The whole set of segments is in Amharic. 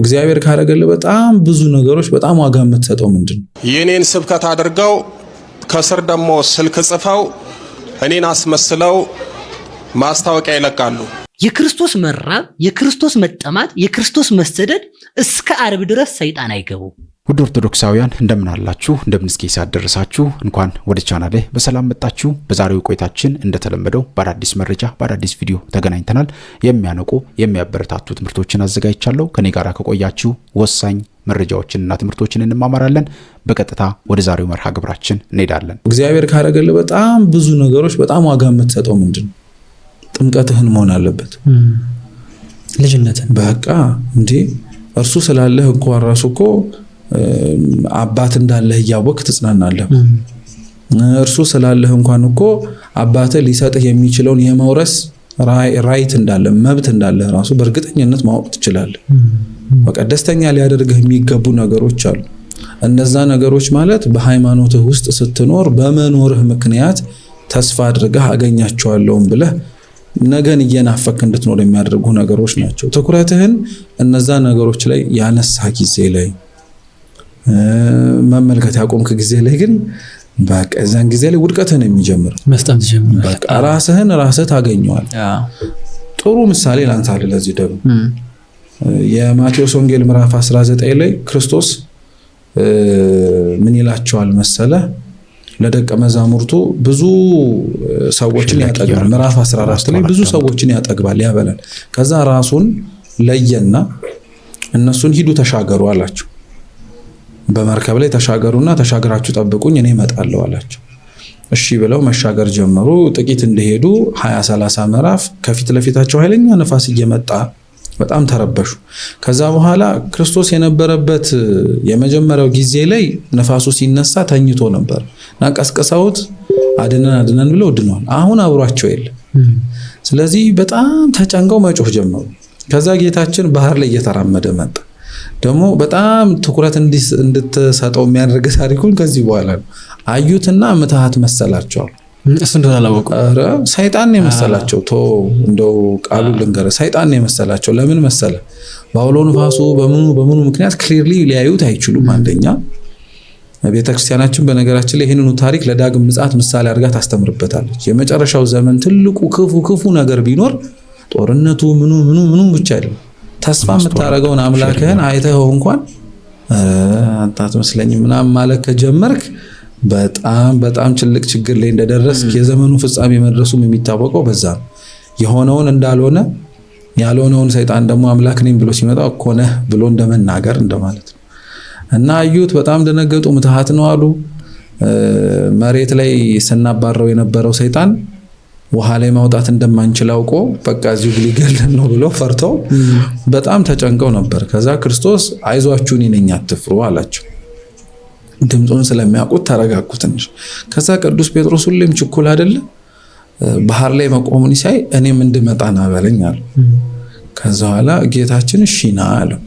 እግዚአብሔር ካደረገልህ በጣም ብዙ ነገሮች በጣም ዋጋ የምትሰጠው ምንድን ነው? የኔን ስብከት አድርገው ከስር ደግሞ ስልክ ጽፈው እኔን አስመስለው ማስታወቂያ ይለቃሉ። የክርስቶስ መራብ፣ የክርስቶስ መጠማት፣ የክርስቶስ መሰደድ እስከ አርብ ድረስ ሰይጣን አይገቡ። ውድ ኦርቶዶክሳውያን፣ እንደምን አላችሁ? እንደምን እስከ ሰዓት ደረሳችሁ? እንኳን ወደ ቻናሌ በሰላም መጣችሁ። በዛሬው ቆይታችን እንደተለመደው በአዳዲስ መረጃ፣ በአዳዲስ ቪዲዮ ተገናኝተናል። የሚያነቁ፣ የሚያበረታቱ ትምህርቶችን አዘጋጅቻለሁ። ከኔ ጋር ከቆያችሁ ወሳኝ መረጃዎችንና ትምህርቶችን እንማማራለን። በቀጥታ ወደ ዛሬው መርሃ ግብራችን እንሄዳለን። እግዚአብሔር ካደረገልህ በጣም ብዙ ነገሮች በጣም ዋጋ የምትሰጠው ምንድን ነው? ጥምቀትህን መሆን አለበት። ልጅነትን። በቃ እንዴ፣ እርሱ ስላለህ እኮ ራሱ እኮ አባት እንዳለህ እያወቅህ ትጽናናለህ። እርሱ ስላለህ እንኳን እኮ አባትህ ሊሰጥህ የሚችለውን የመውረስ right እንዳለ፣ መብት እንዳለህ ራሱ በእርግጠኝነት ማወቅ ትችላለህ። በቃ ደስተኛ ሊያደርግህ የሚገቡ ነገሮች አሉ። እነዛ ነገሮች ማለት በሃይማኖትህ ውስጥ ስትኖር በመኖርህ ምክንያት ተስፋ አድርገህ አገኛቸዋለሁም ብለህ ነገን እየናፈክ እንድትኖር የሚያደርጉ ነገሮች ናቸው። ትኩረትህን እነዛ ነገሮች ላይ ያነሳ ጊዜ ላይ፣ መመልከት ያቆምክ ጊዜ ላይ ግን በቃ እዛን ጊዜ ላይ ውድቀትህን የሚጀምር መስጠም ትጀምራለህ። በቃ ራስህን ራስህ ታገኘዋል። ጥሩ ምሳሌ ላንሳልህ። ለዚህ ደግሞ የማቴዎስ ወንጌል ምዕራፍ 19 ላይ ክርስቶስ ምን ይላቸዋል መሰለ? ለደቀ መዛሙርቱ ብዙ ሰዎችን ያጠግባል። ምዕራፍ 14 ላይ ብዙ ሰዎችን ያጠግባል፣ ያበላል። ከዛ ራሱን ለየና እነሱን ሂዱ ተሻገሩ አላቸው። በመርከብ ላይ ተሻገሩና ተሻገራችሁ ጠብቁኝ፣ እኔ እመጣለሁ አላቸው። እሺ ብለው መሻገር ጀመሩ። ጥቂት እንደሄዱ 20 30 ምዕራፍ ከፊት ለፊታቸው ኃይለኛ ነፋስ እየመጣ በጣም ተረበሹ። ከዛ በኋላ ክርስቶስ የነበረበት የመጀመሪያው ጊዜ ላይ ነፋሱ ሲነሳ ተኝቶ ነበር እና ቀስቅሰውት አድነን አድነን ብለው ድኗል። አሁን አብሯቸው የለም። ስለዚህ በጣም ተጨንቀው መጮህ ጀመሩ። ከዛ ጌታችን ባህር ላይ እየተራመደ መጣ። ደግሞ በጣም ትኩረት እንድትሰጠው የሚያደርግ ታሪኩን ከዚህ በኋላ ነው። አዩትና ምትሃት መሰላቸዋል። እሱ እንደሆነ አላወቁም። ኧረ ሰይጣን ነው የመሰላቸው። ቶ እንደው ቃሉ ልንገርህ፣ ሰይጣን ነው የመሰላቸው። ለምን መሰለ? በአውሎ ንፋሱ በምኑ በምኑ ምክንያት clearly ሊያዩት አይችሉም። አንደኛ ቤተክርስቲያናችን በነገራችን ላይ ይህንኑ ታሪክ ለዳግም ምጽአት ምሳሌ አድርጋ ታስተምርበታለች። የመጨረሻው ዘመን ትልቁ ክፉ ክፉ ነገር ቢኖር ጦርነቱ ምኑ ምኑ ምኑ ብቻ አይደለም። ተስፋ የምታደርገውን አምላክህን አይተኸው እንኳን አንተ አትመስለኝም ምናምን ማለት ከጀመርክ በጣም በጣም ትልቅ ችግር ላይ እንደደረስክ፣ የዘመኑ ፍጻሜ መድረሱም የሚታወቀው በዛ ነው። የሆነውን እንዳልሆነ፣ ያልሆነውን ሰይጣን ደግሞ አምላክ ነኝ ብሎ ሲመጣ እኮ ነህ ብሎ እንደመናገር እንደማለት ነው። እና አዩት፣ በጣም ደነገጡ። ምትሃት ነው አሉ። መሬት ላይ ስናባረው የነበረው ሰይጣን ውሃ ላይ ማውጣት እንደማንችል አውቆ በቃ እዚሁ ሊገለን ነው ብሎ ፈርተው በጣም ተጨንቀው ነበር። ከዛ ክርስቶስ አይዟችሁ እኔ ነኝ አትፍሩ አላቸው። ድምፁን ስለሚያውቁት ተረጋጉ ትንሽ። ከዛ ቅዱስ ጴጥሮስ ሁሌም ችኩል አይደለ? ባህር ላይ መቆሙን ሲያይ እኔም እንድመጣ ና በለኝ አለ። ከዛ በኋላ ጌታችን እሺ ና አለው።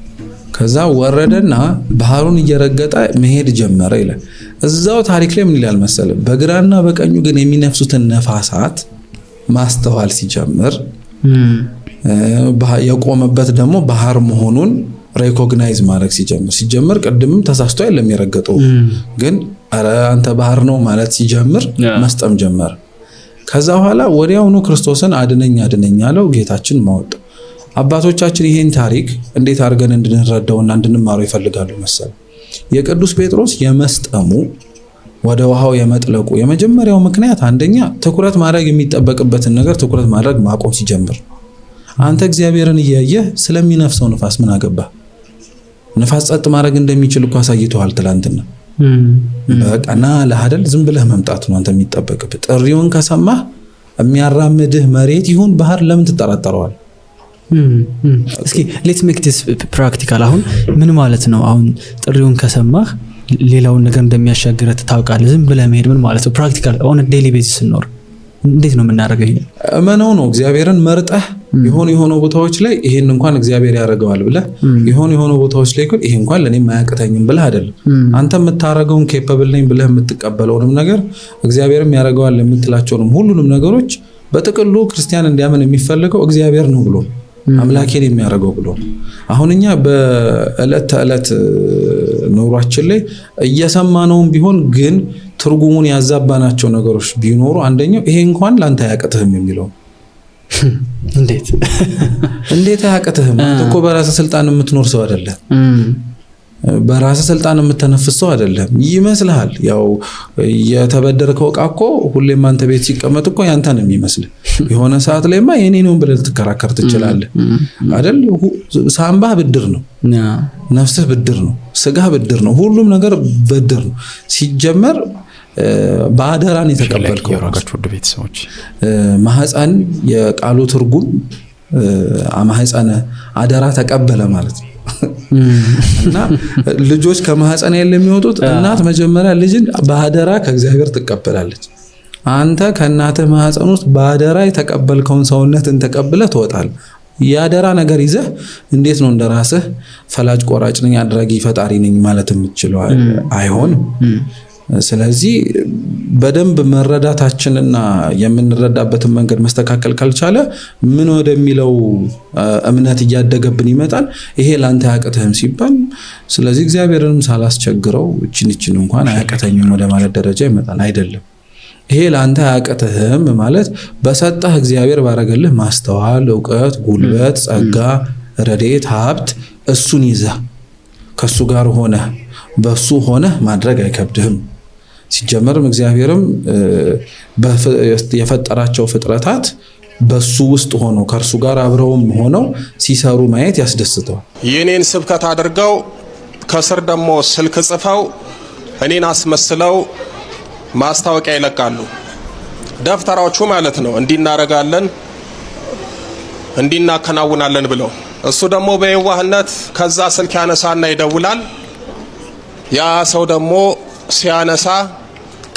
ከዛ ወረደና ባህሩን እየረገጠ መሄድ ጀመረ ይላል። እዛው ታሪክ ላይ ምን ይላል መሰለ? በግራና በቀኙ ግን የሚነፍሱትን ነፋሳት ማስተዋል ሲጀምር፣ የቆመበት ደግሞ ባህር መሆኑን recognize ማድረግ ሲጀምር፣ ሲጀምር ቅድምም ተሳስቶ አይደለም የረገጠው፣ ግን ኧረ አንተ ባህር ነው ማለት ሲጀምር መስጠም ጀመረ። ከዛ በኋላ ወዲያውኑ ክርስቶስን አድነኝ አድነኝ አለው። ጌታችን ማወጣ። አባቶቻችን ይሄን ታሪክ እንዴት አድርገን እንድንረዳውና እንድንማረው ይፈልጋሉ መሰል? የቅዱስ ጴጥሮስ የመስጠሙ፣ ወደ ውሃው የመጥለቁ የመጀመሪያው ምክንያት አንደኛ ትኩረት ማድረግ የሚጠበቅበትን ነገር ትኩረት ማድረግ ማቆም ሲጀምር። አንተ እግዚአብሔርን እያየህ ስለሚነፍሰው ንፋስ ምን አገባህ? ንፋስ ጸጥ ማድረግ እንደሚችል እኮ አሳይቶሃል ትላንትና። በቃ ና ለሀደል ዝም ብለህ መምጣት ነው አንተ የሚጠበቅብህ። ጥሪውን ከሰማህ የሚያራምድህ መሬት ይሁን ባህር ለምን ትጠራጠረዋል? እስኪ let's make this practical። አሁን ምን ማለት ነው? አሁን ጥሪውን ከሰማህ ሌላውን ነገር እንደሚያሻግረህ ታውቃለህ። ዝም ብለህ መሄድ ምን ማለት ነው? Practical on daily basis ስንኖር እንዴት ነው የምናደርገው? ይሄን እመነው ነው። እግዚአብሔርን መርጠህ የሆኑ የሆኑ ቦታዎች ላይ ይሄን እንኳን እግዚአብሔር ያደርገዋል ብለህ፣ የሆኑ የሆኑ ቦታዎች ላይ ግን ይሄ እንኳን ለእኔም አያቅተኝም ብለህ አይደለም። አንተ የምታደርገውን capable ነኝ ብለህ የምትቀበለውንም ነገር፣ እግዚአብሔርም ያደርገዋል የምትላቸውንም ሁሉንም ነገሮች፣ በጥቅሉ ክርስቲያን እንዲያምን የሚፈልገው እግዚአብሔር ነው ብሎ ነው። አምላኬን የሚያደርገው ብሎ ነው። አሁን እኛ በዕለት ተዕለት ኑሯችን ላይ እየሰማነውም ቢሆን ግን ትርጉሙን ያዛባናቸው ነገሮች ቢኖሩ አንደኛው ይሄ እንኳን ለአንተ አያቅትህም የሚለው። እንዴት እንዴት አያቅትህም? አንተ እኮ በራስህ ስልጣን የምትኖር ሰው አይደለም። በራስህ ስልጣን የምተነፍስ ሰው አይደለም ይመስልሃል። ያው የተበደርከው ዕቃ እኮ ሁሌም አንተ ቤት ሲቀመጥ እኮ ያንተ ነው የሚመስልህ። የሆነ ሰዓት ላይማ የኔ ነው ብለህ ልትከራከር ትችላለህ አይደል? ሳምባህ ብድር ነው፣ ነፍስህ ብድር ነው፣ ስጋህ ብድር ነው፣ ሁሉም ነገር ብድር ነው። ሲጀመር በአደራን የተቀበልከው ያደረጋችሁ ውድ ቤተሰቦች ማህፀን የቃሉ ትርጉም ማህፀነ አደራ ተቀበለ ማለት ነው። እና ልጆች ከማህፀን ያለ የሚወጡት እናት መጀመሪያ ልጅን በአደራ ከእግዚአብሔር ትቀበላለች። አንተ ከእናትህ ማህፀን ውስጥ በአደራ የተቀበልከውን ሰውነትን ተቀብለህ ትወጣለህ። የአደራ ነገር ይዘህ እንዴት ነው እንደ ራስህ ፈላጭ ቆራጭ ነኝ አድራጊ ፈጣሪ ነኝ ማለት የምትችለው? አይሆንም። ስለዚህ በደንብ መረዳታችንና የምንረዳበትን መንገድ መስተካከል ካልቻለ ምን ወደሚለው እምነት እያደገብን ይመጣል። ይሄ ለአንተ አያቅትህም ሲባል ስለዚህ እግዚአብሔርንም ሳላስቸግረው እችን እችን እንኳን አያቅተኝም ወደ ማለት ደረጃ ይመጣል። አይደለም፣ ይሄ ለአንተ አያቅትህም ማለት በሰጠህ እግዚአብሔር ባረገልህ ማስተዋል፣ እውቀት፣ ጉልበት፣ ጸጋ፣ ረድኤት፣ ሀብት እሱን ይዘህ ከሱ ጋር ሆነህ በሱ ሆነህ ማድረግ አይከብድህም። ሲጀመርም እግዚአብሔርም የፈጠራቸው ፍጥረታት በሱ ውስጥ ሆነው ከእርሱ ጋር አብረውም ሆነው ሲሰሩ ማየት ያስደስተዋል። የኔን ስብከት አድርገው ከስር ደግሞ ስልክ ጽፈው እኔን አስመስለው ማስታወቂያ ይለቃሉ። ደብተራዎቹ ማለት ነው። እንዲህ እናረጋለን እንዲህ እናከናውናለን ብለው እሱ ደግሞ በየዋህነት ከዛ ስልክ ያነሳና ይደውላል። ያ ሰው ደግሞ ሲያነሳ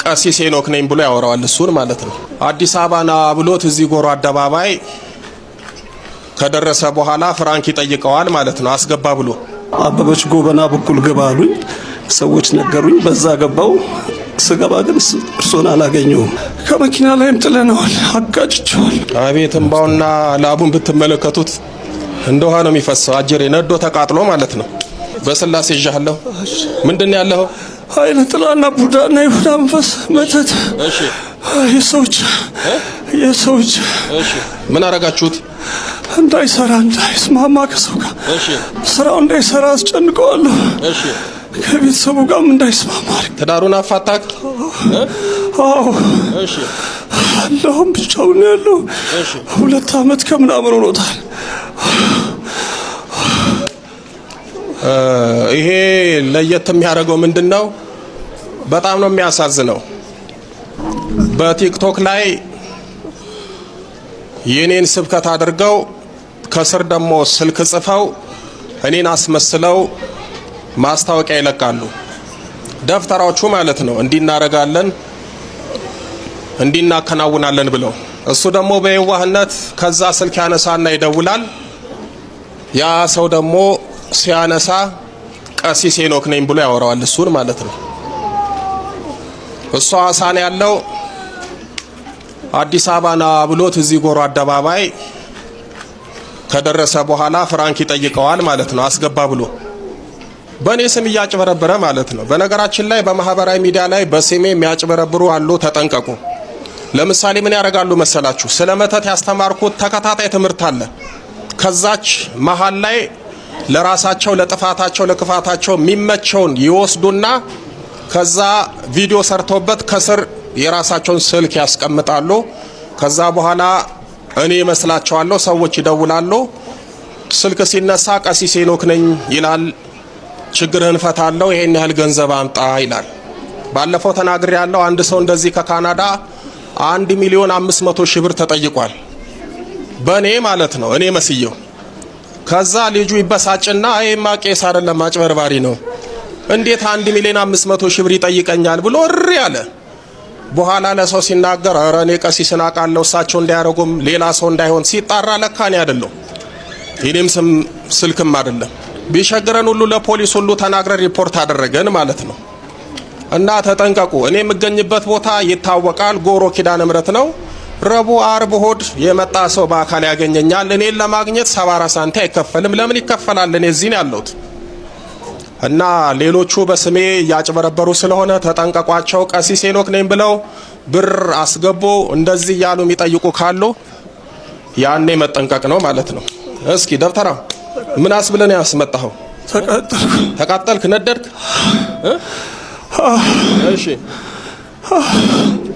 ቀሲስ ሄኖክ ነኝ ብሎ ያወራዋል። እሱን ማለት ነው። አዲስ አበባ ና ብሎት እዚህ ጎሮ አደባባይ ከደረሰ በኋላ ፍራንክ ይጠይቀዋል ማለት ነው። አስገባ ብሎ አበበች ጎበና በኩል ግባ አሉኝ። ሰዎች ነገሩኝ። በዛ ገባው። ስገባ ግን እርሶን አላገኘውም። ከመኪና ላይም ጥለነዋል፣ አጋጭቸዋል። አቤት እምባውና ላቡን ብትመለከቱት እንደ ውሃ ነው የሚፈሰው። አጀሬ ነዶ ተቃጥሎ ማለት ነው። በስላሴ ይዣለሁ። ምንድን ነው ያለኸው? አይነ ጥላና ቡዳና ይሁዳ መንፈስ መተት፣ የሰዎች የሰዎች። እሺ፣ ምን አረጋችሁት? እንዳይሰራ እንዳይስማማ ከሰው ጋር ስራው እንዳይሰራ አስጨንቀዋለሁ። እሺ፣ ከቤተሰቡ ጋርም እንዳይስማማ። ትዳሩን አፋታክ? አዎ። እሺ፣ አለሁም ብቻውን ነው ያለው። እሺ፣ 2 ዓመት ከምናምን ሆኖታል። ይሄ ለየት የሚያደርገው ምንድን ነው? በጣም ነው የሚያሳዝነው። በቲክቶክ ላይ የኔን ስብከት አድርገው ከስር ደግሞ ስልክ ጽፈው እኔን አስመስለው ማስታወቂያ ይለቃሉ። ደብተራዎቹ ማለት ነው። እንዲህ እናረጋለን እንዲህ እናከናውናለን ብለው እሱ ደግሞ በየዋህነት ከዛ ስልክ ያነሳና ይደውላል። ያ ሰው ደግሞ ሲያነሳ ቀሲስ ሄኖክ ነኝ ብሎ ያወራዋል። እሱን ማለት ነው። እሱ ሐዋሳ ነው ያለው። አዲስ አበባ ና ብሎት እዚህ ጎሮ አደባባይ ከደረሰ በኋላ ፍራንክ ይጠይቀዋል ማለት ነው። አስገባ ብሎ በእኔ ስም እያጭበረበረ ማለት ነው። በነገራችን ላይ በማህበራዊ ሚዲያ ላይ በስሜ የሚያጭበረብሩ አሉ፣ ተጠንቀቁ። ለምሳሌ ምን ያደርጋሉ መሰላችሁ? ስለ መተት ያስተማርኩት ተከታታይ ትምህርት አለ። ከዛች መሀል ላይ ለራሳቸው ለጥፋታቸው ለክፋታቸው የሚመቸውን ይወስዱና ከዛ ቪዲዮ ሰርተውበት ከስር የራሳቸውን ስልክ ያስቀምጣሉ። ከዛ በኋላ እኔ እመስላቸዋለሁ፣ ሰዎች ይደውላሉ። ስልክ ሲነሳ ቀሲስ ሄኖክ ነኝ ይላል። ችግርህን ፈታለሁ፣ ይሄን ያህል ገንዘብ አምጣ ይላል። ባለፈው ተናግሬ ያለው አንድ ሰው እንደዚህ ከካናዳ 1,500,000 ብር ተጠይቋል። በእኔ ማለት ነው፣ እኔ መስየው። ከዛ ልጁ ይበሳጭና ይሄማ ቄስ አይደለም አጭበርባሪ ነው፣ እንዴት 1,500,000 ብር ይጠይቀኛል ብሎ እሪ አለ። በኋላ ለሰው ሲናገር ኧረ እኔ ቀሲስን አውቃለሁ እሳቸው እንዳያደርጉም ሌላ ሰው እንዳይሆን ሲጣራ ለካ እኔ አይደለሁም፣ የኔም ስም ስልክም አይደለም። ቢሸግረን ሁሉ ለፖሊስ ሁሉ ተናግረን ሪፖርት አደረገን ማለት ነው። እና ተጠንቀቁ። እኔ የምገኝበት ቦታ ይታወቃል። ጎሮ ኪዳነ ምሕረት ነው። ረቡዕ፣ ዓርብ፣ እሁድ የመጣ ሰው በአካል ያገኘኛል። እኔን ለማግኘት 74 ሳንቲም አይከፈልም። ለምን ይከፈላል? እኔ እዚህ ነው ያለሁት። እና ሌሎቹ በስሜ እያጭበረበሩ ስለሆነ ተጠንቀቋቸው። ቀሲስ ሄኖክ ነኝ ብለው ብር አስገቡ እንደዚህ እያሉ የሚጠይቁ ካሉ ያኔ መጠንቀቅ ነው ማለት ነው። እስኪ ደብተራ ምን አስብለን ያስመጣኸው? ተቃጠልኩ። ተቃጠልክ? ነደድክ? እሺ፣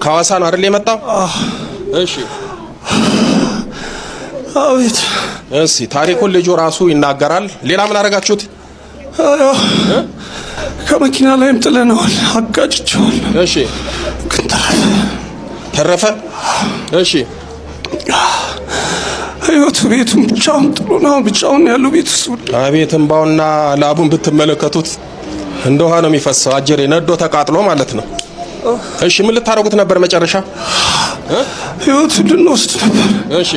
ከሐዋሳ ነው አይደል የመጣው? እሺ፣ አቤት። እስኪ ታሪኩን ልጁ ራሱ ይናገራል። ሌላ ምን አደረጋችሁት? ያው ከመኪና ላይም ጥለነዋል፣ አጋጭቼዋለሁ። እሺ፣ ግን ተረፈ። ተረፈ። እሺ፣ ህይወቱ ቤቱን ብቻውን ጥሎ ነው፣ ብቻውን ያለው ቤት ውስጥ። አቤት እንባውና ላቡን ብትመለከቱት እንደ ውሃ ነው የሚፈሰው። አጀሬ ነዶ ተቃጥሎ ማለት ነው። እሺ፣ ምን ልታደርጉት ነበር መጨረሻ? ህይወቱን ልንወስድ ነበር፣ እሺ፣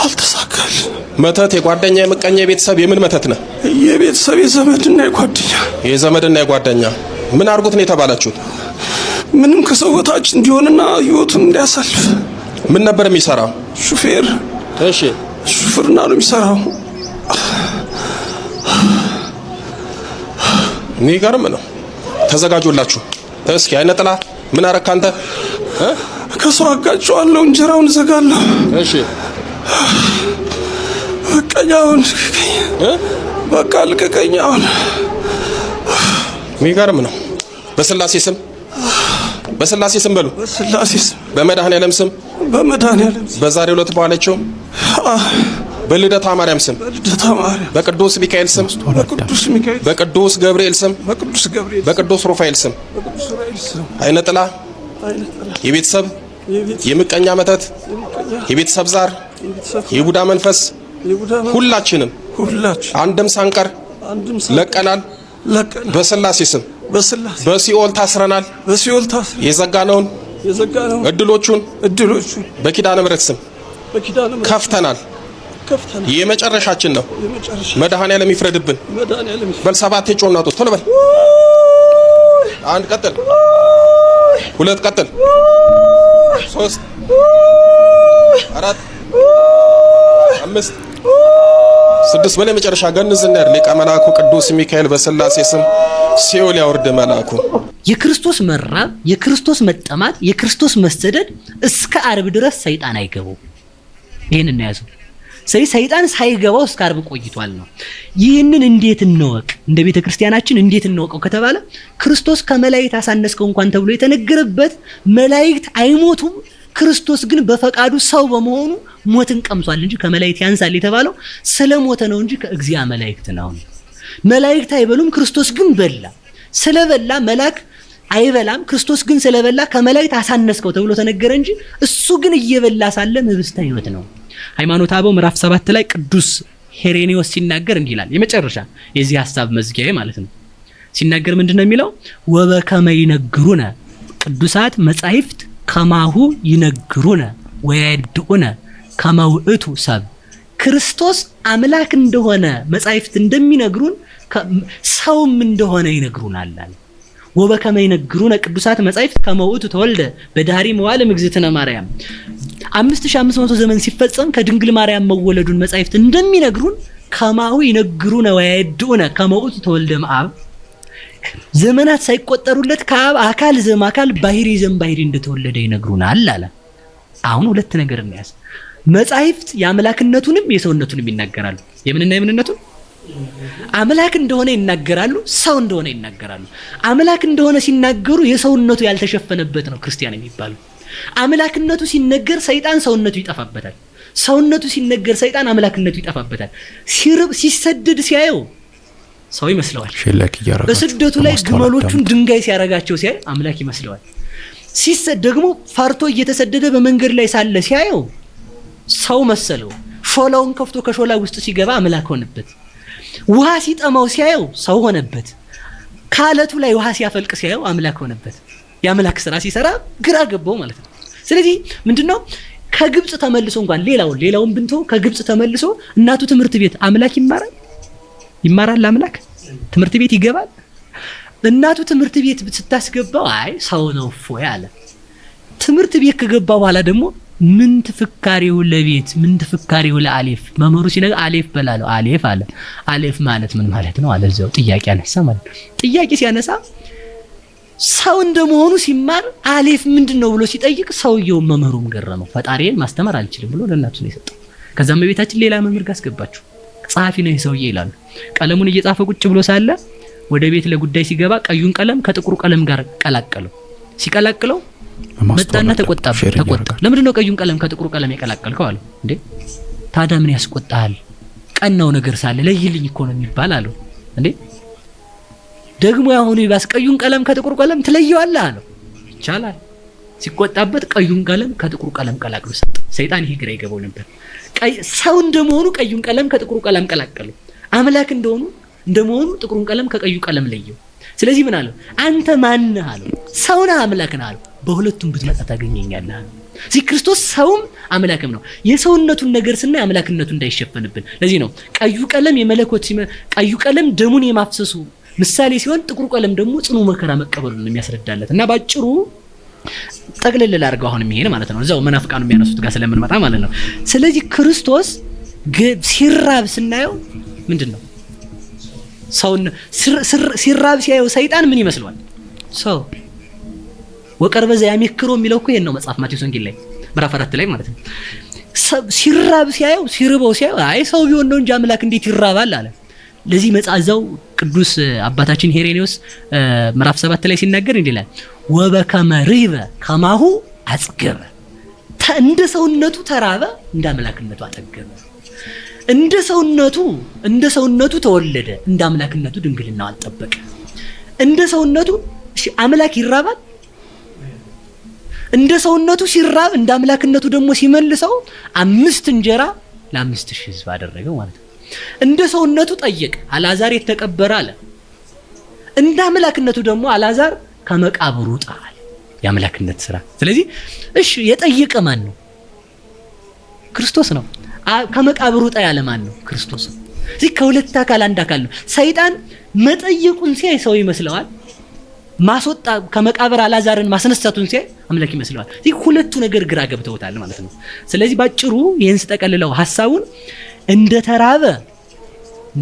አልተሳካልን። መተት የጓደኛ የምቀኛ የቤተሰብ የምን መተት ነው? የቤተሰብ የዘመድና የጓደኛ። የዘመድና የጓደኛ ምን አድርጉት ነው የተባላችሁት? ምንም ከሰው በታች እንዲሆንና ህይወቱን እንዲያሳልፍ። ምን ነበር የሚሰራው? ሹፌር። እሺ፣ ሹፍርና ነው የሚሰራው። የሚገርም ነው። ተዘጋጁላችሁ። እስኪ አይነ ጥላ ምን አረክ አንተ? ከሰው አጋጨዋለሁ፣ እንጀራውን እዘጋለሁ። እሺ፣ በቃኝ አሁን፣ በቃ ልቀቀኝ አሁን። የሚገርም ነው። በስላሴ ስም፣ በስላሴ ስም በሉ። በስላሴ ስም። በመድኃኔዓለም ስም። በመድኃኔዓለም ስም። በዛሬው ዕለት በዋለችው በልደታ ማርያም ስም፣ በልደታ ማርያም፣ በቅዱስ ሚካኤል ስም፣ በቅዱስ ሚካኤል፣ በቅዱስ ገብርኤል ስም፣ በቅዱስ ገብርኤል፣ በቅዱስ ሩፋኤል ስም፣ በቅዱስ ዑራኤል ስም፣ አይነ ጥላ፣ አይነ ጥላ፣ የቤተሰብ የቤት የምቀኛ መተት፣ የምቀኛ፣ የቤተሰብ ዛር፣ የቤተሰብ፣ የቡዳ መንፈስ፣ የቡዳ መንፈስ፣ ሁላችንም ሁላችን አንድም ሳንቀር አንድም ለቀናል። ለቀናል። በስላሴ ስም። በስላሴ። በሲኦል ታስረናል። በሲኦል ታስረናል። የዘጋነውን የዘጋነውን እድሎቹን እድሎቹን በኪዳነ ምሕረት ስም በኪዳነ ምሕረት ከፍተናል። ከፍተናል። የመጨረሻችን ነው። የመጨረሻ። መድኃኔዓለም ይፍረድብን። መድኃኔዓለም በል ሰባት ጮና ጡት ቶሎ በል። አንድ ቀጥል፣ ሁለት ቀጥል፣ ሶስት፣ አራት፣ አምስት፣ ስድስት። በል የመጨረሻ ገንዝ እናያር። ሊቀ መላኩ ቅዱስ ሚካኤል በስላሴ ስም ሲኦል ያውርድ መላኩ። የክርስቶስ መራብ፣ የክርስቶስ መጠማት፣ የክርስቶስ መሰደድ እስከ ዓርብ ድረስ ሰይጣን አይገባው። ይህን እናያዘው። ስለዚህ ሰይጣን ሳይገባው እስከ ዓርብ ቆይቷል ነው። ይህንን እንዴት እንወቅ? እንደ ቤተ ክርስቲያናችን እንዴት እንወቀው ከተባለ ክርስቶስ ከመላእክት አሳነስከው እንኳን ተብሎ የተነገረበት መላእክት አይሞቱም፣ ክርስቶስ ግን በፈቃዱ ሰው በመሆኑ ሞትን ቀምሷል እንጂ ከመላእክት ያንሳል የተባለው ስለሞተ ነው እንጂ ከእግዚአ መላእክት ነው። መላእክት አይበሉም፣ ክርስቶስ ግን በላ። ስለበላ መልአክ አይበላም፣ ክርስቶስ ግን ስለበላ ከመላእክት አሳነስከው ተብሎ ተነገረ እንጂ እሱ ግን እየበላ ሳለ ህብስተ ሕይወት ነው። ሃይማኖተ አበው ምዕራፍ 7 ላይ ቅዱስ ሄሬኔዎስ ሲናገር እንዲህ ይላል። የመጨረሻ የዚህ ሐሳብ መዝጊያዬ ማለት ነው። ሲናገር ምንድን ነው የሚለው? ወበከመ ይነግሩነ ቅዱሳት መጻሕፍት ከማሁ ይነግሩነ ወያድኡነ ከመ ውእቱ ሰብ። ክርስቶስ አምላክ እንደሆነ መጻሕፍት እንደሚነግሩን ሰውም እንደሆነ ይነግሩናል አለ። ወበከመ ይነግሩነ ቅዱሳት መጻሕፍት ከመ ውእቱ ተወልደ በዳህሪ መዋዕለ እግዝእትነ ማርያም፣ 5500 ዘመን ሲፈጸም ከድንግል ማርያም መወለዱን መጻሕፍት እንደሚነግሩን ከማሁ ይነግሩነ ወያድኡነ ከመ ውእቱ ተወልደ እምአብ፣ ዘመናት ሳይቆጠሩለት ከአብ አካል ዘእምአካል ባህሪ ዘእምባህሪ እንደተወለደ ይነግሩናል አለ። አሁን ሁለት ነገር እንያዝ። መጻሕፍት የአምላክነቱንም የሰውነቱንም ይናገራሉ። የምንና የምንነቱን? አምላክ እንደሆነ ይናገራሉ፣ ሰው እንደሆነ ይናገራሉ። አምላክ እንደሆነ ሲናገሩ የሰውነቱ ያልተሸፈነበት ነው ክርስቲያን የሚባሉ። አምላክነቱ ሲነገር ሰይጣን ሰውነቱ ይጠፋበታል። ሰውነቱ ሲነገር ሰይጣን አምላክነቱ ይጠፋበታል። ሲርብ ሲሰደድ ሲያየው ሰው ይመስለዋል። Share like እያረጋችሁ በስደቱ ላይ በማስተዋል ግመሎቹን አዳምጡ። ድንጋይ ሲያረጋቸው ሲያይ አምላክ ይመስለዋል። ሲሰድ ደግሞ ፈርቶ እየተሰደደ በመንገድ ላይ ሳለ ሲያየው ሰው መሰለው። ሾላውን ከፍቶ ከሾላ ውስጥ ሲገባ አምላክ ሆነበት። ውሃ ሲጠማው ሲያየው ሰው ሆነበት። ከአለቱ ላይ ውሃ ሲያፈልቅ ሲያየው አምላክ ሆነበት። የአምላክ ስራ ሲሰራ ግራ ገባው ማለት ነው። ስለዚህ ምንድነው ከግብፅ ተመልሶ እንኳን ሌላውን ብንተው ከግብፅ ተመልሶ እናቱ ትምህርት ቤት አምላክ ይማራል ይማራል፣ አምላክ ትምህርት ቤት ይገባል። እናቱ ትምህርት ቤት ስታስገባው አይ ሰው ነው እፎይ አለ። ትምህርት ቤት ከገባ በኋላ ደግሞ ምንት ፍካሬሁ ለቤት ምንት ፍካሬሁ ለአሌፍ። መምህሩ ሲነግር አሌፍ በላለው አሌፍ አለ። አሌፍ ማለት ምን ማለት ነው አለ። እዚያው ጥያቄ አነሳ ማለት ነው። ጥያቄ ሲያነሳ ሰው እንደመሆኑ ሲማር አሌፍ ምንድን ነው ብሎ ሲጠይቅ ሰውየው መምህሩም ገረመው። ፈጣሪን ማስተማር አልችልም ብሎ ለእናቱ ነው የሰጠው። ከዛም በቤታችን ሌላ መምህር ጋር አስገባችሁ። ጸሐፊ ነው ይሄ ሰውዬ ይላሉ። ቀለሙን እየጻፈ ቁጭ ብሎ ሳለ ወደ ቤት ለጉዳይ ሲገባ ቀዩን ቀለም ከጥቁሩ ቀለም ጋር ቀላቀለው። ሲቀላቅለው መጣና ተቆጣ። ተቆጣ። ለምንድን ነው ቀዩን ቀለም ከጥቁሩ ቀለም የቀላቀልከው አለው። እንዴ ታዲያ ምን ያስቆጣል? ቀናው ነገር ሳለ ለይልኝ እኮ ነው የሚባል አለው። እንዴ ደግሞ ያሁኑ ይባስ ቀዩን ቀለም ከጥቁር ቀለም ትለየዋለህ አለው። ይቻላል። ሲቆጣበት ቀዩን ቀለም ከጥቁሩ ቀለም ቀላቅሎ ሰጠ። ሰይጣን ይሄ ግራ ይገባው ነበር። ሰው እንደመሆኑ ቀዩን ቀለም ከጥቁሩ ቀለም ቀላቀለው። አምላክ እንደመሆኑ ጥቁሩን ቀለም ከቀዩ ቀለም ለየው። ስለዚህ ምን አለው? አንተ ማን ነህ አለው። ሰው ነህ አምላክ ነህ አለው። በሁለቱም ብትመጣ ታገኘኛለህ አለው። እዚህ ክርስቶስ ሰውም አምላክም ነው። የሰውነቱን ነገር ስናይ አምላክነቱ እንዳይሸፈንብን። ለዚህ ነው ቀዩ ቀለም የመለኮት ቀዩ ቀለም ደሙን የማፍሰሱ ምሳሌ ሲሆን ጥቁሩ ቀለም ደግሞ ጽኑ መከራ መቀበሉን የሚያስረዳለት እና ባጭሩ ጠቅልል ላድርገው አሁን ይሄን ማለት ነው። እዛው መናፍቃኑ የሚያነሱት ጋር ስለምንመጣ ማለት ነው። ስለዚህ ክርስቶስ ሲራብ ስናየው ምንድን ነው ሰውን ሲራብ ሲያየው ሰይጣን ምን ይመስለዋል? ሰው ወቀርበ ዘያሜክሮ የሚለው እኮ ይሄን ነው መጽሐፍ ማቴዎስ ወንጌል ላይ ምዕራፍ 4 ላይ ማለት ነው። ሲራብ ሲያየው ሲርበው ሲያየው አይ ሰው ቢሆን ነው እንጂ አምላክ እንዴት ይራባል አለ። ለዚህ መጻዛው ቅዱስ አባታችን ሄሬኔዎስ ምዕራፍ 7 ላይ ሲናገር እንዲህ ይላል፣ ወበከመ ርህበ ከማሁ አጽገበ። እንደ ሰውነቱ ተራበ፣ እንደ አምላክነቱ አጠገበ። እንደ ሰውነቱ ተወለደ፣ እንደ አምላክነቱ ድንግልናው አልጠበቀ። እንደ ሰውነቱ አምላክ ይራባል። እንደ ሰውነቱ ሲራብ እንደ አምላክነቱ ደግሞ ሲመልሰው 5 እንጀራ ለ5000 ሕዝብ አደረገው ማለት ነው። እንደ ሰውነቱ ጠየቀ፣ አልዓዛር የተቀበረ አለ። እንደ አምላክነቱ ደግሞ አልዓዛር ከመቃብሩ ወጣ አለ። የአምላክነት ስራ። ስለዚህ እሺ የጠየቀ ማን ነው? ክርስቶስ ነው። ከመቃብሩ ወጣ ያለ ማን ነው? ክርስቶስ ነው። እዚህ ከሁለት አካል አንድ አካል ነው። ሰይጣን መጠየቁን ሲያይ ሰው ይመስለዋል። ማስወጣ ከመቃብር አልዓዛርን ማስነሳቱን ሲያይ አምላክ ይመስለዋል። እዚህ ሁለቱ ነገር ግራ ገብተውታል ማለት ነው። ስለዚህ ባጭሩ ይሄን ስጠቀልለው ሐሳቡን እንደተራበ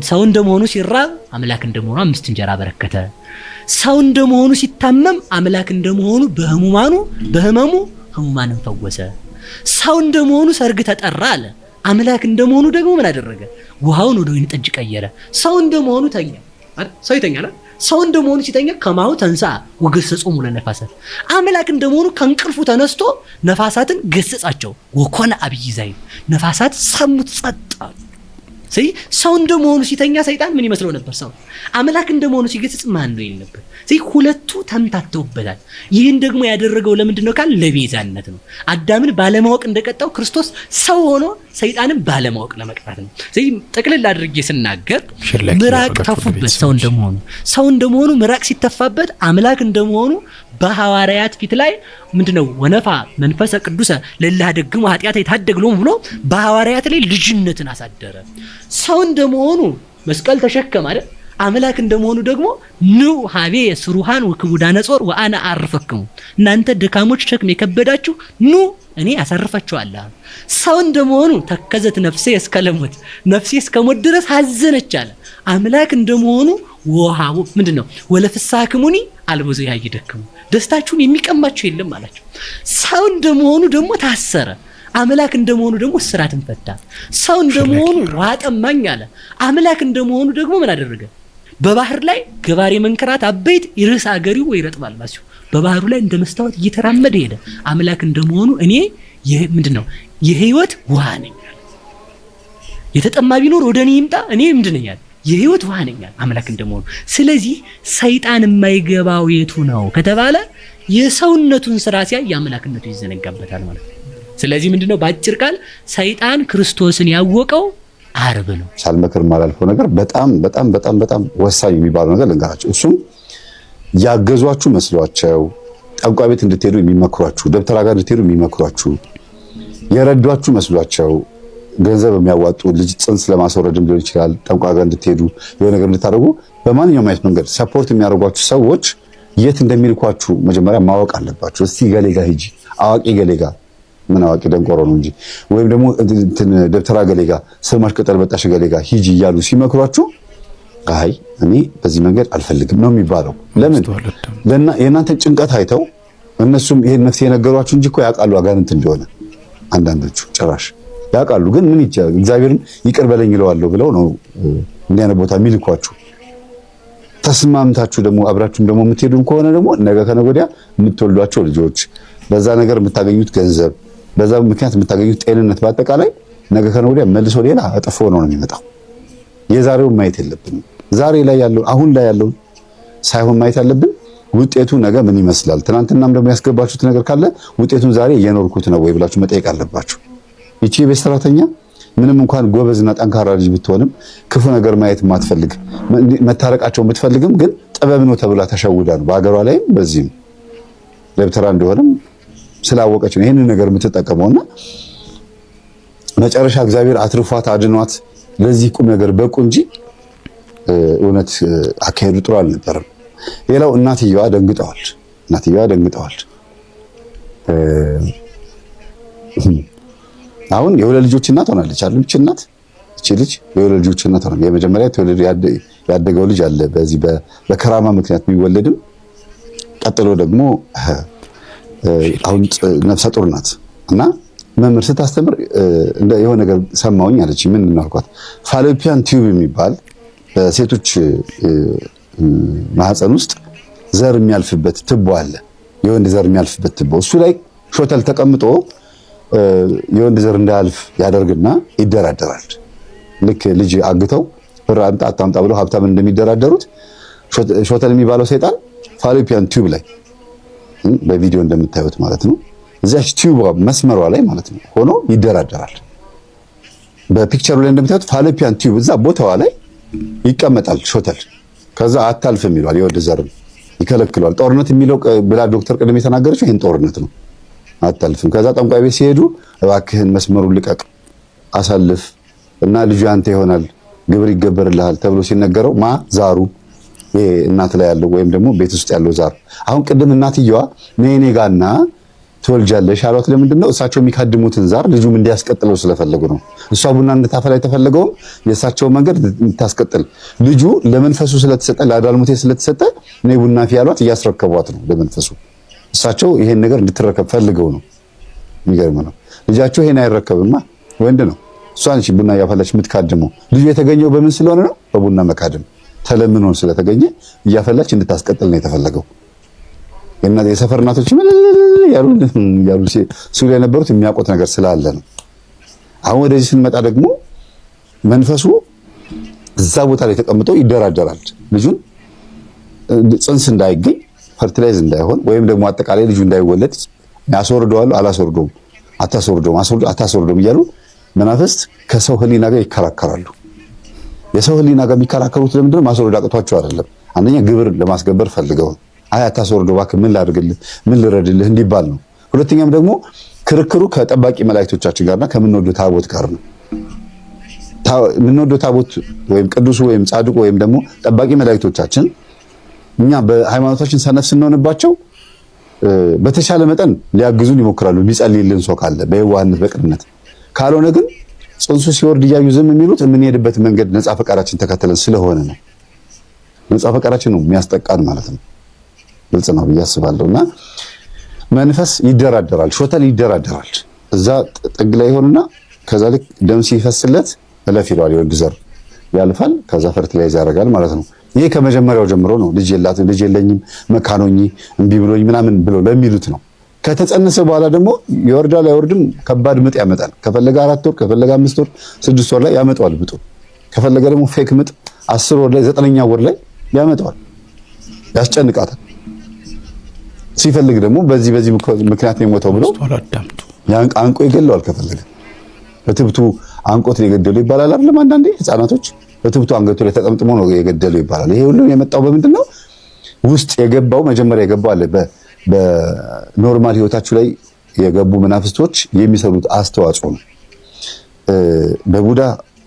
ሰው እንደመሆኑ ሲራብ አምላክ እንደመሆኑ 5 እንጀራ በረከተ። ሰው እንደመሆኑ ሲታመም አምላክ እንደመሆኑ በህሙማኑ በህመሙ ህሙማንን ፈወሰ። ሰው እንደመሆኑ ሰርግ ተጠራ አለ። አምላክ እንደመሆኑ ደግሞ ምን አደረገ? ውሃውን ወደ ወይን ጠጅ ቀየረ። ሰው እንደመሆኑ ተኛ አይደል? ሰው ይተኛል አይደል? ሰው እንደመሆኑ ሲተኛ ከማሁ ተንሳ ወገሰጾሙ ለነፋሳት። አምላክ እንደመሆኑ ከእንቅልፉ ተነስቶ ነፋሳትን ገሰጻቸው። ወኮነ አብይ ዘይን ነፋሳት ሰሙት ጸጥ አሉ። ስለዚህ ሰው እንደመሆኑ ሲተኛ ሰይጣን ምን ይመስለው ነበር? ሰው። አምላክ እንደመሆኑ ሲገስጽ ማን ነው ይል ነበር። ስለዚህ ሁለቱ ተምታተውበታል። ይህን ደግሞ ያደረገው ለምንድን ነው ካል ለቤዛነት ነው። አዳምን ባለማወቅ እንደቀጣው ክርስቶስ ሰው ሆኖ ሰይጣንን ባለማወቅ ለመቅጣት ነው። ስለዚህ ጠቅልል አድርጌ ስናገር ምራቅ ተፉበት። ሰው እንደመሆኑ ምራቅ ሲተፋበት አምላክ እንደመሆኑ በሐዋርያት ፊት ላይ ምንድነው ወነፋ መንፈሰ ቅዱሰ ለላህ ደግሙ ኃጢአተ ይታደግሎም ብሎ በሐዋርያት ላይ ልጅነትን አሳደረ። ሰው እንደመሆኑ መስቀል ተሸከመ አይደል? አምላክ እንደመሆኑ ደግሞ ኑ ሀቤ ስሩሃን ወክቡዳነ ጾር ወአነ አርፈክሙ፣ እናንተ ድካሞች ሸክም የከበዳችሁ ኑ እኔ አሳርፋችኋለሁ። ሰው እንደመሆኑ ተከዘት ነፍሴ እስከ ለሞት፣ ነፍሴ እስከ ሞት ድረስ አዘነች አለ። አምላክ እንደመሆኑ ወሃቡ ምንድነው ወለፍሳክሙኒ አልበዙ ያይደክሙ፣ ደስታችሁን የሚቀማችሁ የለም አላቸው። ሰው እንደመሆኑ ደግሞ ታሰረ። አምላክ እንደመሆኑ ደግሞ እስራትን ፈታ። ሰው እንደመሆኑ ውሃ ጠማኝ አለ። አምላክ እንደመሆኑ ደግሞ ምን አደረገ? በባህር ላይ ገባሬ መንከራት አበይት ይርስ አገሪው ወይ ይረጥባል ባሲው በባህሩ ላይ እንደ መስታወት እየተራመደ ሄደ። አምላክ እንደመሆኑ እኔ ምንድነው የህይወት ውሃ ነኝ አለ። የተጠማ ቢኖር ወደ እኔ ይምጣ፣ እኔ ምንድን ነኝ አለ? የህይወት ውሃ ነኝ አለ አምላክ እንደመሆኑ። ስለዚህ ሰይጣን የማይገባው የቱ ነው ከተባለ የሰውነቱን ስራ ሲያይ የአምላክነቱ ይዘነጋበታል ማለት ነው። ስለዚህ ምንድነው በአጭር ቃል ሰይጣን ክርስቶስን ያወቀው ዓርብ ነው። ሳልመክር ማላልፈው ነገር በጣም በጣም በጣም በጣም ወሳኝ የሚባለው ነገር ልንገራችሁ። እሱም ያገዟችሁ መስሏቸው ጠንቋይ ቤት እንድትሄዱ የሚመክሯችሁ፣ ደብተራ ጋር እንድትሄዱ የሚመክሯችሁ፣ የረዷችሁ መስሏቸው ገንዘብ የሚያዋጡ ልጅ ጽንስ ለማስወረድም ሊሆን ይችላል፣ ጠንቋይ ጋር እንድትሄዱ የሆነ ነገር እንድታደርጉ በማንኛውም አይነት መንገድ support የሚያደርጓችሁ ሰዎች የት እንደሚልኳችሁ መጀመሪያ ማወቅ አለባችሁ። እስቲ ገሌ ጋር ሂጂ፣ አዋቂ ገሌ ጋር ምን አዋቂ ደንቆሮ ነው እንጂ ወይም ደግሞ እንትን ደብተራ ገሌ ጋር ስማሽ ቅጠል በጣሽ ገሌ ጋር ሂጂ እያሉ ሲመክሯችሁ አይ እኔ በዚህ መንገድ አልፈልግም ነው የሚባለው። ለምን የእናንተን ጭንቀት አይተው እነሱም ይሄን መፍትሄ የነገሯችሁ እንጂ እኮ ያውቃሉ አጋንንት እንደሆነ። አንዳንዶቹ ጭራሽ ያውቃሉ። ግን ምን ይቻላል እግዚአብሔርን ይቅር በለኝ ይለዋለሁ ብለው ነው እንዲህ አይነት ቦታ የሚልኳችሁ። ተስማምታችሁ ደግሞ አብራችሁም ደግሞ የምትሄዱም ከሆነ ደግሞ ነገ ከነገ ወዲያ የምትወልዷቸው ልጆች፣ በዛ ነገር የምታገኙት ገንዘብ፣ በዛ ምክንያት የምታገኙት ጤንነት፣ በአጠቃላይ ነገ ከነገ ወዲያ መልሶ ሌላ እጥፍ ሆኖ ነው የሚመጣው። የዛሬውን ማየት የለብንም። ዛሬ ላይ ያለውን አሁን ላይ ያለውን ሳይሆን ማየት ያለብን ውጤቱ ነገ ምን ይመስላል። ትናንትናም ደግሞ ያስገባችሁት ነገር ካለ ውጤቱን ዛሬ እየኖርኩት ነው ወይ ብላችሁ መጠየቅ አለባችሁ። ይቺ የቤት ሰራተኛ ምንም እንኳን ጎበዝና ጠንካራ ልጅ ብትሆንም ክፉ ነገር ማየት የማትፈልግ መታረቃቸው የምትፈልግም ግን ጥበብ ነው ተብላ ተሸውዳ ነው በሀገሯ ላይም በዚህም ደብተራ እንደሆነም ስላወቀች ነው ይህንን ነገር የምትጠቀመውና መጨረሻ እግዚአብሔር አትርፏት አድኗት ለዚህ ቁም ነገር በቁ እንጂ እውነት አካሄዱ ጥሩ አልነበረም። ሌላው እናትየዋ ደንግጠዋል። እናትየዋ ደንግጠዋል። አሁን የሁለት ልጆች እናት ሆናለች አይደል? እቺ እናት እቺ ልጅ የሁለት ልጆች እናት ሆናለች። የመጀመሪያ ተወልዶ ያደገው ልጅ አለ በዚህ በከራማ ምክንያት የሚወለድም፣ ቀጥሎ ደግሞ አሁን ነፍሰ ጡር ናት እና መምህር ስታስተምር የሆነ ነገር ሰማሁኝ አለች። ምን አልኳት? Fallopian tube የሚባል በሴቶች ማህፀን ውስጥ ዘር የሚያልፍበት ትቦ አለ። የወንድ ዘር የሚያልፍበት ትቦ እሱ ላይ ሾተል ተቀምጦ የወንድ ዘር እንዳያልፍ ያደርግና ይደራደራል። ልክ ልጅ አግተው ብር አምጣ አታምጣ ብለው ሀብታም እንደሚደራደሩት ሾተል የሚባለው ሰይጣን fallopian tube ላይ በቪዲዮ እንደምታዩት ማለት ነው እዚያች tube መስመሯ ላይ ማለት ነው ሆኖ ይደራደራል። በ picture ኡ ላይ እንደምታዩት fallopian tube እዛ ቦታዋ ላይ ይቀመጣል ሾተል። ከዛ አታልፍም ይሏል፣ የወንድ ዘርም ይከለክሏል። ጦርነት የሚለው ብላ ዶክተር ቅድም የተናገረችው ይህን ጦርነት ነው። አታልፍም። ከዛ ጠንቋይ ቤት ሲሄዱ እባክህን መስመሩን ልቀቅ አሳልፍ እና ልጁ ያንተ ይሆናል ግብር ይገበርልሃል ተብሎ ሲነገረው ማ ዛሩ ይሄ እናት ላይ ያለው ወይም ደግሞ ቤት ውስጥ ያለው ዛር። አሁን ቅድም እናትየዋ ነይ እኔ ጋና ትወልጃለሽ አሏት። ለምንድን ነው? እሳቸው የሚካድሙትን ዛር ልጁም እንዲያስቀጥለው ስለፈለጉ ነው። እሷ ቡና እንድታፈላ የተፈለገውም የእሳቸውን መንገድ እንድታስቀጥል ልጁ ለመንፈሱ ስለተሰጠ ለአዳልሙቴ ስለተሰጠ ነይ ቡና ፊ ያሏት እያስረከቧት ነው ለመንፈሱ። እሳቸው ይሄን ነገር እንድትረከብ ፈልገው ነው። የሚገርም ነው። ልጃቸው ይሄን አይረከብማ፣ ወንድ ነው። እሷ ነች ቡና እያፈላች የምትካድመው። ልጁ የተገኘው በምን ስለሆነ ነው? በቡና መካድም ተለምኖን ስለተገኘ እያፈላች እንድታስቀጥል ነው የተፈለገው። የሰፈር እናቶች ያሉ ያሉ ሲሉ የነበሩት የሚያውቁት ነገር ስላለ ነው። አሁን ወደዚህ ስንመጣ ደግሞ መንፈሱ እዛ ቦታ ላይ ተቀምጦ ይደራደራል። ልጁን ጽንስ እንዳይገኝ fertilize እንዳይሆን ወይም ደግሞ አጠቃላይ ልጁ እንዳይወለድ ያስወርደዋል። አላስወርደውም፣ አታስወርደውም፣ አታስወርደውም እያሉ መናፍስት ከሰው ሕሊና ጋር ይከራከራሉ። የሰው ሕሊና ጋር የሚከራከሩት ለምንድን ነው? ማስወረድ አቅቷቸው አይደለም። አንደኛ ግብር ለማስገበር ፈልገው ነው። አይ አታስወርደው እባክህ፣ ምን ላድርግልህ፣ ምን ልረድልህ እንዲባል ነው። ሁለተኛም ደግሞ ክርክሩ ከጠባቂ መላእክቶቻችን ጋርና ከምንወደው ታቦት ጋር ነው። የምንወደው ታቦት ወይም ቅዱሱ ወይም ጻድቁ ወይም ደግሞ ጠባቂ መላእክቶቻችን እኛ በሃይማኖታችን ሰነፍ ስንሆንባቸው በተሻለ መጠን ሊያግዙን ይሞክራሉ። የሚጸልይልን ሰው ካለ በየዋህነት በቅንነት፣ ካልሆነ ግን ጽንሱ ሲወርድ እያዩ ዝም የሚሉት የምንሄድበት መንገድ ነፃ ፈቃዳችን ተከትለን ስለሆነ ነው። ነፃ ፈቃዳችን ነው የሚያስጠቃን ማለት ነው። ግልጽ ነው ብዬ አስባለሁ። እና መንፈስ ይደራደራል፣ ሾተል ይደራደራል። እዛ ጥግ ላይ ይሆንና ከዛ ልክ ደም ሲፈስለት እለፍ ይለዋል። የወንድ ዘር ያልፋል። ከዛ fertilize ያደርጋል ማለት ነው። ይሄ ከመጀመሪያው ጀምሮ ነው። ልጅ የላትም ልጅ የለኝም መካን ሆኜ እምቢ ብሎኝ ምናምን ብሎ ለሚሉት ነው። ከተጸነሰ በኋላ ደግሞ ይወርዳል አይወርድም፣ ከባድ ምጥ ያመጣል። ከፈለገ 4 ወር ከፈለገ 5 ወር 6 ወር ላይ ያመጣዋል ምጡ። ከፈለገ ደግሞ fake ምጥ 10 ወር ላይ 9ኛ ወር ላይ ያመጣዋል፣ ያስጨንቃታል። ሲፈልግ ደግሞ በዚህ በዚህ ምክንያት ነው የሞተው ብሎ አንቆ ይገለዋል። ከፈለገ በትብቱ አንቆት ነው የገደለው ይባላል አይደለም? አንዳንዴ ህፃናቶች በትብቱ አንገቱ ላይ ተጠምጥሞ ነው የገደለው ይባላል። ይሄ ሁሉ የመጣው በምንድን ነው? ውስጥ የገባው መጀመሪያ የገባው አለ። በ normal ህይወታችሁ ላይ የገቡ መናፍስቶች የሚሰሩት አስተዋጽኦ ነው። በቡዳ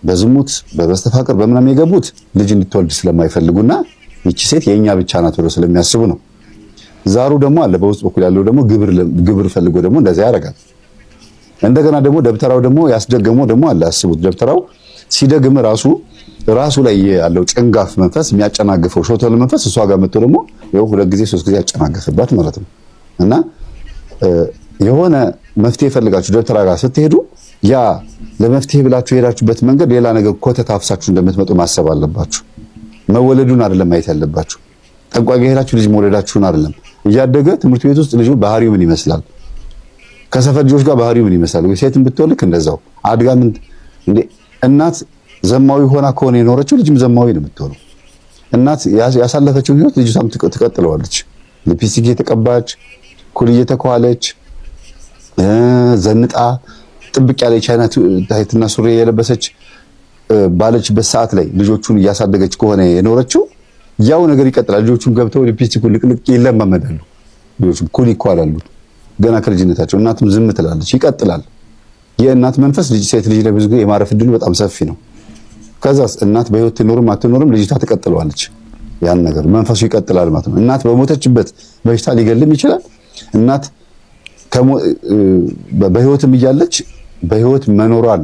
በዝሙት በመስተፋቅር በምናምን የገቡት ልጅ እንድትወልድ ስለማይፈልጉና ይቺ ሴት የኛ ብቻ ናት ብሎ ስለሚያስቡ ነው። ዛሩ ደግሞ አለ በውስጥ በኩል ያለው ደግሞ ግብር ፈልጎ ደግሞ እንደዛ ያደርጋል። እንደገና ደግሞ ደብተራው ደግሞ ያስደገመው ደግሞ አለ። አስቡት፣ ደብተራው ሲደግም ራሱ ራሱ ላይ ያለው ጭንጋፍ መንፈስ፣ የሚያጨናግፈው ሾተል መንፈስ እሷ ጋር መጥቶ ደግሞ ይኸው ሁለት ጊዜ ሶስት ጊዜ ያጨናገፈባት ማለት ነው። እና የሆነ መፍትሄ ፈልጋችሁ ደብተራ ጋር ስትሄዱ ያ ለመፍትሄ ብላችሁ የሄዳችሁበት መንገድ ሌላ ነገር ኮተት አፍሳችሁ እንደምትመጡ ማሰብ አለባችሁ። መወለዱን አይደለም ማየት ያለባችሁ። ጠንቋይ ጋር ሄዳችሁ ልጅ መውለዳችሁን አይደለም። እያደገ ትምህርት ቤት ውስጥ ልጁ ባህሪው ምን ይመስላል፣ ከሰፈር ልጆች ጋር ባህሪው ምን ይመስላል፣ ወይ ሴትም ብትሆን ልክ እንደዛው አድጋ ምን እንዴ፣ እናት ዘማዊ ሆና ከሆነ የኖረችው ልጅም ዘማዊ ነው የምትሆነው። እናት ያሳለፈችውን ህይወት ልጅቷም ትቀጥለዋለች። ሊፕስቲክ እየተቀባች፣ ኩል እየተኳለች፣ ዘንጣ ጥብቅ ያለ የቻይና ታይትና ሱሪ የለበሰች ባለችበት ሰዓት ላይ ልጆቹን እያሳደገች ከሆነ የኖረችው ያው ነገር ይቀጥላል። ልጆቹም ገብተው ሊፕስቲኩን ልቅልቅ ይለማመዳሉ። ልጆቹም ኩል ይኳላሉ ገና ከልጅነታቸው። እናትም ዝም ትላለች፣ ይቀጥላል። የእናት መንፈስ ልጅ ሴት ልጅ ላይ ብዙ ጊዜ የማረፍ እድሉ በጣም ሰፊ ነው። ከዛስ እናት በህይወት ትኖርም አትኖርም ልጅቷ ትቀጥለዋለች። ያን ነገር መንፈሱ ይቀጥላል ማለት ነው። እናት በሞተችበት በሽታ ሊገልም ይችላል። እናት በህይወትም እያለች በህይወት መኖሯን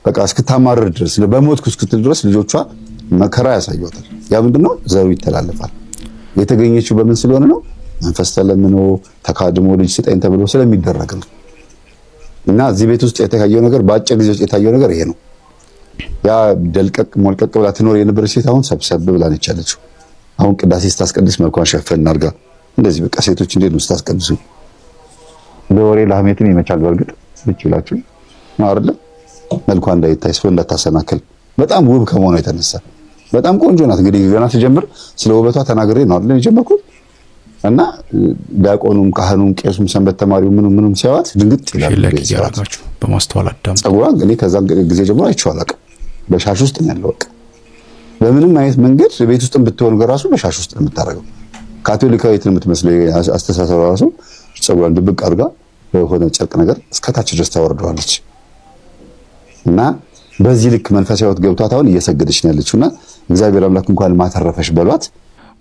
በቃ እስክታማርር ድረስ፣ በሞትኩ እስክትል ድረስ ልጆቿ መከራ ያሳዩታል። ያ ምንድነው? ዘሩ ይተላለፋል። የተገኘችው በምን ስለሆነ ነው? መንፈስ ተለምኖ ተካድሞ ልጅ ስጠኝ ተብሎ ስለሚደረግ ነው። እና እዚህ ቤት ውስጥ የታየው ነገር፣ በአጭር ጊዜ ውስጥ የታየው ነገር ይሄ ነው። ያ ደልቀቅ ሞልቀቅ ብላ ትኖር የነበረች ሴት አሁን ሰብሰብ ብላ ነች ያለችው። አሁን ቅዳሴ ስታስቀድስ መልኳን ሸፈን አድርጋ እንደዚህ፣ በቃ ሴቶች እንዴት ነው ስታስቀድሱ? ለወሬ ለሀሜትም ይመቻል። በእርግጥ ብቻ ይላችሁ ነው አይደለም? መልኳ እንዳይታይ፣ ሰው እንዳታሰናክል፣ በጣም ውብ ከመሆኗ የተነሳ በጣም ቆንጆ ናት። እንግዲህ ገና ስጀምር ስለ ውበቷ ተናግሬ ነው አይደል የጀመርኩት? እና ዲያቆኑም፣ ካህኑም፣ ቄሱም፣ ሰንበት ተማሪው፣ ምኑም ምኑም ሲያዋት ድንግጥ ይላል። Like እያደረጋችሁ በማስተዋል አዳምጡ። ጸጉሯ እንግዲህ ከዛ ጊዜ ጀምሮ አይቼው አላውቅም። በሻሽ ውስጥ ነው ያለው። በቃ በምንም አይነት መንገድ ቤት ውስጥ ብትሆን ራሱ በሻሽ ውስጥ ነው የምታደርገው። ካቶሊካዊት ነው የምትመስለው። አስተሳሰቧ ራሱ ጸጉሯን ድብቅ አድርጋ በሆነ ጨርቅ ነገር እስከታች ድረስ ታወርደዋለች። እና በዚህ ልክ መንፈሳዊ ሕይወት ገብቷት አሁን እየሰገደች ነው ያለችው። እና እግዚአብሔር አምላክ እንኳን ማተረፈሽ በሏት።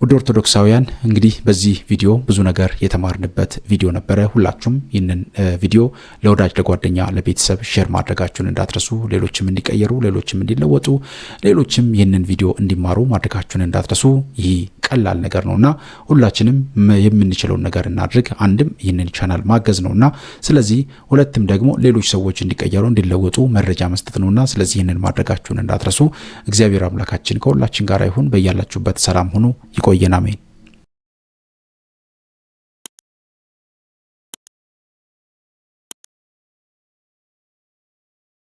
ውድ ኦርቶዶክሳውያን፣ እንግዲህ በዚህ ቪዲዮ ብዙ ነገር የተማርንበት ቪዲዮ ነበረ። ሁላችሁም ይህንን ቪዲዮ ለወዳጅ፣ ለጓደኛ፣ ለቤተሰብ share ማድረጋችሁን እንዳትረሱ። ሌሎችም እንዲቀየሩ፣ ሌሎችም እንዲለወጡ፣ ሌሎችም ይህንን ቪዲዮ እንዲማሩ ማድረጋችሁን እንዳትረሱ። ይህ ቀላል ነገር ነውና ሁላችንም የምንችለውን ነገር እናድርግ። አንድም ይህንን ቻናል ማገዝ ነውና፣ ስለዚህ ሁለትም ደግሞ ሌሎች ሰዎች እንዲቀየሩ፣ እንዲለወጡ መረጃ መስጠት ነውና፣ ስለዚህ ይህንን ማድረጋችሁን እንዳትረሱ። እግዚአብሔር አምላካችን ከሁላችን ጋር ይሁን። በያላችሁበት ሰላም ሁኑ። ይቆየን። አሜን።